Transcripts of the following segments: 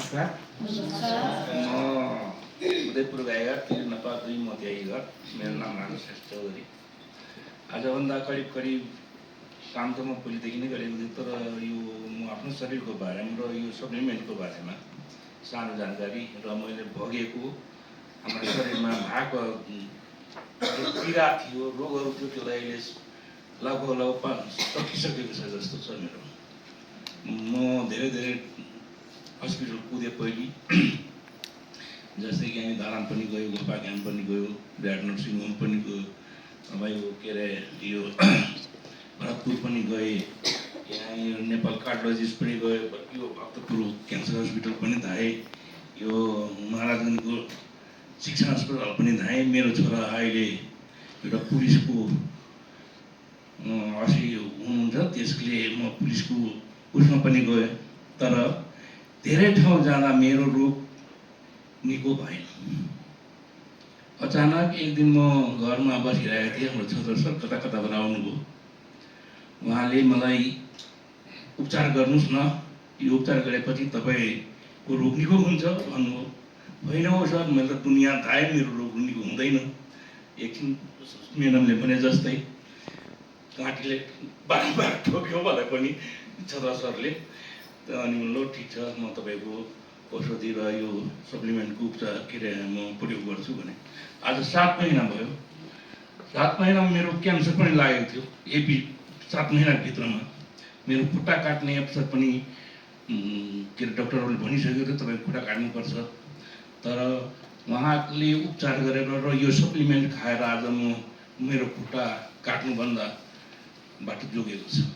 नमस्कार। म उदयपुर गाईघाट तिरनपा 2 मध्याही घर। मेरो नाम राणा श्रेष्ठ चौधरी। आजभन्दा करिब काम त म पहिलेदेखि नै गरेको थिएँ, तर यो म आफ्नो शरीरको बारेमा र यो सप्लिमेन्टको बारेमा सानो जानकारी र मैले भोगेको हाम्रो शरीरमा भएको पीडा थियो, रोगहरू थियो, त्यसलाई अहिले लगभग सकिसकेको छ जस्तो छ मेरो। म धेरै हस्पिटल कुदे पहिले, जस्तै कि हामी धरान पनि गयो, गोपा क्याम्प पनि गयो, विराट नर्सिङ होम पनि गयो, तपाईँको के अरे यो भरतपुर पनि गए, यहाँ यो नेपाल कार्डियोलोजिस्ट पनि गयो, यो भक्तपुर क्यान्सर हस्पिटल पनि धाएँ, यो महाराजगञ्जको शिक्षण अस्पताल पनि धाएँ। मेरो छोरा अहिले एउटा पुलिसको असि हुनुहुन्छ, त्यसले म पुलिसको उसमा पनि गएँ, तर धेरै ठाउँ जाँदा मेरो रोग निको भएन। अचानक एक दिन म घरमा बसिरहेको थिएँ, हाम्रो छोरा सर कता आउनुभयो। उहाँले मलाई उपचार गर्नुहोस् न, यो उपचार गरेपछि तपाईँको रोग निको हुन्छ भन्नुभयो। होइन हो सर, मैले त दुनियाँ थाहा, मेरो रोग निको हुँदैन। एकछिन म्याडमले भने जस्तै काँटीले बार ठोक्यो मलाई पनि छोरा सरले। अनि ल ठिक छ, म तपाईँको औषधि र यो सप्लिमेन्टको उपचार के अरे म प्रयोग गर्छु भने। आज 7 महिना भयो। 7 महिनामा मेरो क्यान्सर पनि लागेको थियो। 7 महिनाभित्रमा मेरो खुट्टा काट्ने अवसर पनि के अरे डक्टरहरूले भनिसकेको थियो, तपाईँको खुट्टा काट्नुपर्छ। तर उहाँले उपचार गरेर र यो सप्लिमेन्ट खाएर आज म मेरो खुट्टा काट्नुभन्दा बाटो जोगेको छ।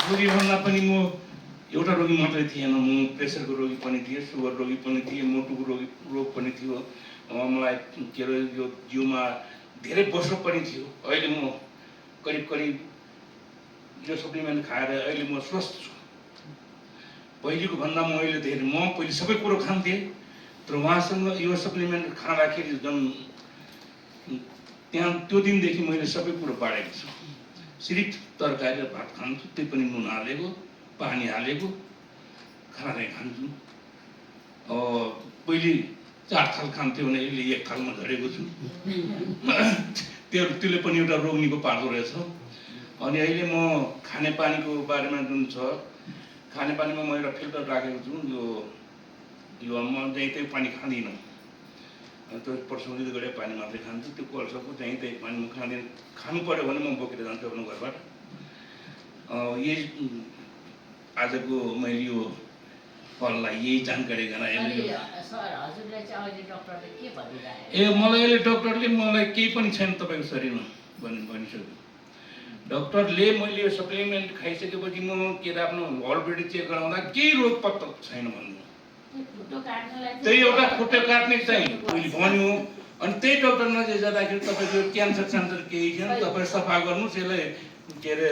रोगीभन्दा पनि म एउटा रोगी मात्रै थिएन, म प्रेसरको रोगी पनि थिएँ, सुगर रोगी पनि थिएँ, मोटुको रोग पनि थियो। मलाई के अरे यो जिउमा धेरै वर्ष पनि थियो। अहिले म करिब यो सप्लिमेन्ट खाएर अहिले म स्वस्थ छु। पहिलेको भन्दा म पहिले सबै कुरो खान्थेँ, तर उहाँसँग यो सप्लिमेन्ट खाँदाखेरि त्यहाँ त्यो दिनदेखि मैले सबै कुरो बाँडेको छु। सिर्फ तरकारी र भात खान्छु, त्यही पनि नुन हालेको, पानी हालेको खाना खान्छु। पहिले 4 थाल खान्थ्यो भने अहिले 1 थालमा झरेको छु। त्यसले पनि एउटा रोग निको पार्दो रहेछ। अनि अहिले म खानेपानीको बारेमा जुन छ, खानेपानीमा म एउटा फिल्टर राखेको छु। यो म जहीँ त्यही पानी खाँदिनँ। त्यो पर्सौलीले गरे पानी मात्रै खान्छु। त्यो कलसको जहीँ त्यही पानी म खाँदिनँ। खानु पऱ्यो भने म बोकेर जान्छु आफ्नो घरबाट। यही आजको मैले यो फललाई यही जानकारी गराएँ। मलाई अहिले डक्टरले मलाई केही पनि छैन तपाईँको शरीरमा भनिसक्यो। डक्टरले मैले यो सप्लिमेन्ट खाइसकेपछि म के अरे आफ्नो अलरेडी चेक गराउँदा केही रोग पत्ता छैन भन्नु। त्यही एउटा खुट्टा काट्ने चाहिँ पहिले भन्यो। अनि त्यही डक्टर नजिक जाँदाखेरि तपाईँको क्यान्सर केही छैन, तपाईँ सफा गर्नुहोस्, यसलाई के अरे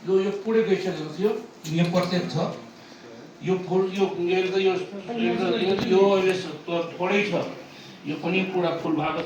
यो पुरै गइसकेको थियो। यो प्रत्येक छ, यो फुल यो अहिले थोरै छ, यो पनि पुरा फुल भएको छ।